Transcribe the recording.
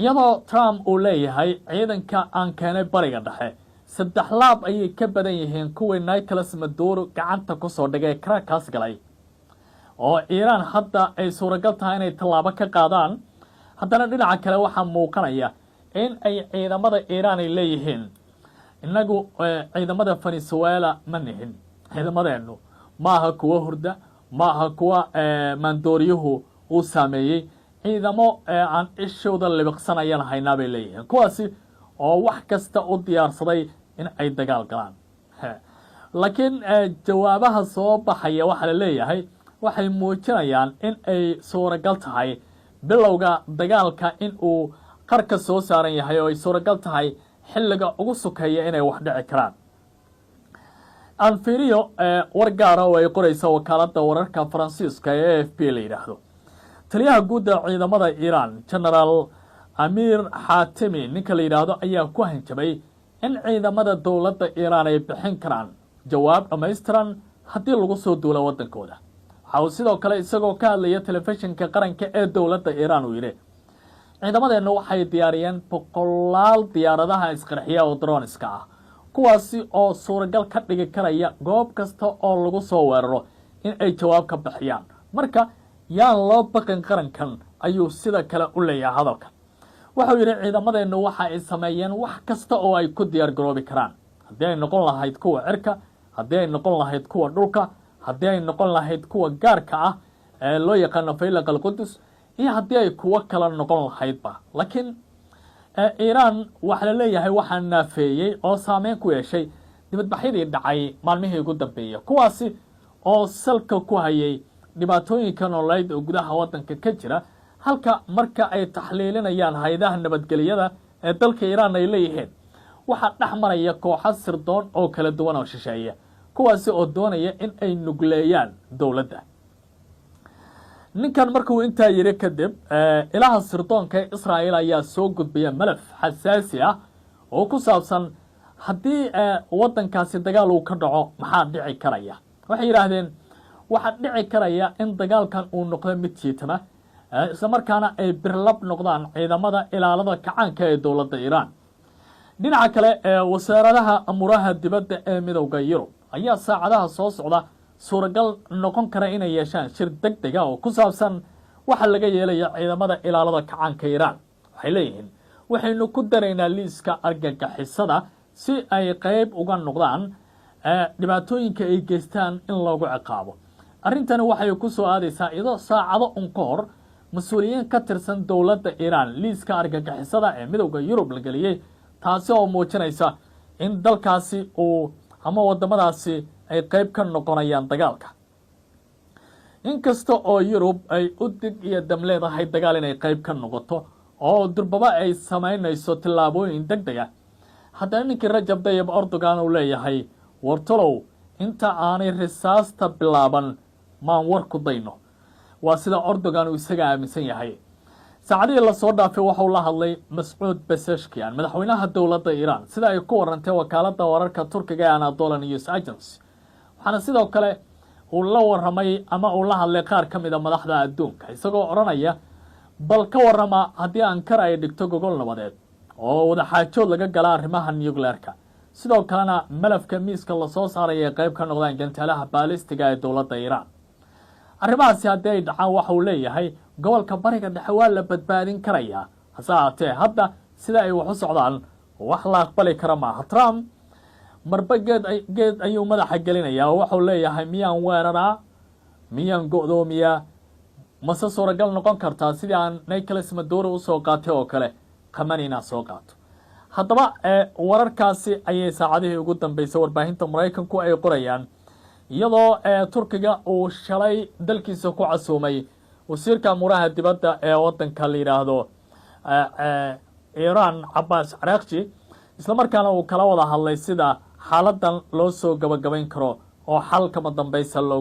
Iyadoo Trump uu leeyahay ciidanka aan keenay Bariga Dhexe saddex laab ayay ka badan yihiin kuwii Nicolas Maduro gacanta kusoo dhigay Caracas galay, oo Iiraan hadda ay suuragal tahay inay tallaabo ka qaadaan, haddana dhinaca kale waxaa muuqanaya in ay ciidamada Iiraan ay leeyihiin: "Innagu ciidamada Venezuela ma nihin, ciidamadeennu ma aha kuwa hurda, ma aha kuwa maandooriyuhu uu saameeyey, ciidamo aan ishooda libiqsanayaan haynaa," bay leeyihiin, kuwaasi oo wax kasta u diyaarsaday in ay dagaal galaan. Laakiin jawaabaha soo baxaya waxaa la leeyahay waxay muujinayaan in ay suuragal tahay bilowga dagaalka in uu qarka soo saaran yahay, oo ay suuragal tahay xilliga ugu sukeeya inay wax dhici karaan. Aan fiiriyo war gaara oo ay qoraysa wakaaladda wararka Faransiiska ee AFP la yidhaahdo. Taliyaha guudda ciidamada Iiraan, Genaraal Amiir Xaatimi ninka la yidhaahdo, ayaa ku hanjabay in ciidamada dowladda Iiraan ay bixin karaan jawaab dhammaystiran haddii lagu soo duulo waddankooda. Waxa uu sidoo kale, isagoo ka hadlaya telefishinka qaranka ee dowladda Iiraan, uu yidhi: "Ciidamadeennu waxay diyaariyeen boqolaal diyaaradaha isqarxiya oo droniska ah, kuwaasi oo suuragal ka dhigi karaya goob kasta oo lagu soo weeraro in ay jawaab ka bixiyaan. Marka yaan loo baqin qarankan," ayuu sida kale u leeyahay hadalka. Wuxuu yidhi: "Ciidamadeennu waxa ay sameeyeen wax kasta oo ay ku diyaar garoobi karaan, haddii ay noqon lahayd kuwa cirka, haddii ay noqon lahayd kuwa dhulka, haddii ay noqon lahayd kuwa gaarka ah ee loo yaqaano Faylaq Alqudus, iyo haddii ay kuwo kala noqon lahaydba." Laakiin Iiraan waxaa la leeyahay waxaa naafeeyey oo saameyn ku yeeshay dibadbaxyadii dhacay maalmihii ugu dambeeyey, kuwaasi oo salka ku hayay dhibaatooyinka nololeyd oo gudaha waddanka ka jira, halka marka ay taxliilinayaan hay-adaha nabadgelyada ee dalka Iiraan ay leeyihiin waxaa dhex maraya kooxo sirdoon oo kala duwan oo shisheeya, kuwaasi oo doonaya in ay nugleeyaan dowladda. Ninkan markuu intaa yidhi kadib, ilaha sirdoonka ee Israa'iil ayaa soo gudbiya malaf xasaasi ah oo ku saabsan haddii waddankaasi dagaal uu ka dhaco maxaa dhici karaya. Waxay yidhaahdeen waxaa dhici karaya in dagaalkan uu noqdo mid jiitama, isla markaana ay birlab noqdaan ciidamada ilaalada kacaanka ee dowladda Iiraan. Dhinaca kale, wasaaradaha amuuraha dibadda ee Midowda Yurub ayaa saacadaha soo socda suuragal noqon kara inay yeeshaan shir deg dega oo ku saabsan waxa laga yeelaya ciidamada ilaalada kacaanka Iiraan. Waxay leeyihiin waxaynu ku daraynaa liiska argagixisada si ay qeyb uga noqdaan dhibaatooyinka ay geystaan in loogu ciqaabo. Arrintani waxay ku soo aadaysaa iyadoo saacado un ka hor mas-uuliyiin ka tirsan dowladda Iiraan liiska argagixisada ee Midowda Yurub la geliyey, taasi oo muujinaysa in dalkaasi uu ama waddamadaasi ay qeyb ka noqonayaan dagaalka. Inkasta oo Yurub ay u dig iyo dam leedahay dagaal inay qeyb ka noqoto oo durbaba ay samaynayso tillaabooyin deg deg ah, haddana ninkii Rajab Dayib Erdogan uu leeyahay: "Wartalow, inta aanay risaasta bilaaban maan war ku dayno?" Waa sida Erdogan uu isaga aaminsan yahay. Saacadihii lasoo dhaafay waxau la hadlay Mascuud Pezeshkian madaxweynaha dowladda Iiraan, sida ay ku warantay wakaaladda wararka Turkiga ee Anadolu News Agency. Waxaana sidoo kale uu la waramay ama uu la hadlay qaar ka mida madaxda adduunka, isagoo odhanaya: "Bal ka warrama haddii Ankara ay dhigto gogol nabadeed oo wadaxaajood laga gala arrimaha nuclearka, sidoo kalena malafka miiska lasoo saaraya ay qayb ka noqdaan gantaalaha baalistiga ee dowladda Iiraan. Arrimahaasi haddii ay dhacaan," waxa uu leeyahay, "gobolka Bariga Dhexe waa la badbaadin karayaa." Hase ahaatee, hadda sida ay wax u socdaan wax la aqbali kara maaha. Trump marba geed ayuu madaxa gelinayaa oo waxau leeyahay: "Miyaan weeraraa? Miyaan go'doomiyaa? Mase suuragal noqon kartaa sidii aan Nicolas Maduro usoo qaatay oo kale Khamenei inaan soo qaato?" Haddaba wararkaasi ayay saacadihii ugu dambeysay warbaahinta Maraykanku ay qorayaan, iyadoo Turkiga uu shalay dalkiisa ku casuumay wasiirka amuuraha dibadda ee wadanka la yidhaahdo Iiraan, Cabaas Caraaqji, islamarkaana uu kala wada hadlay sida xaaladan loo soo gabagabayn karo oo xal kama dambaysa loo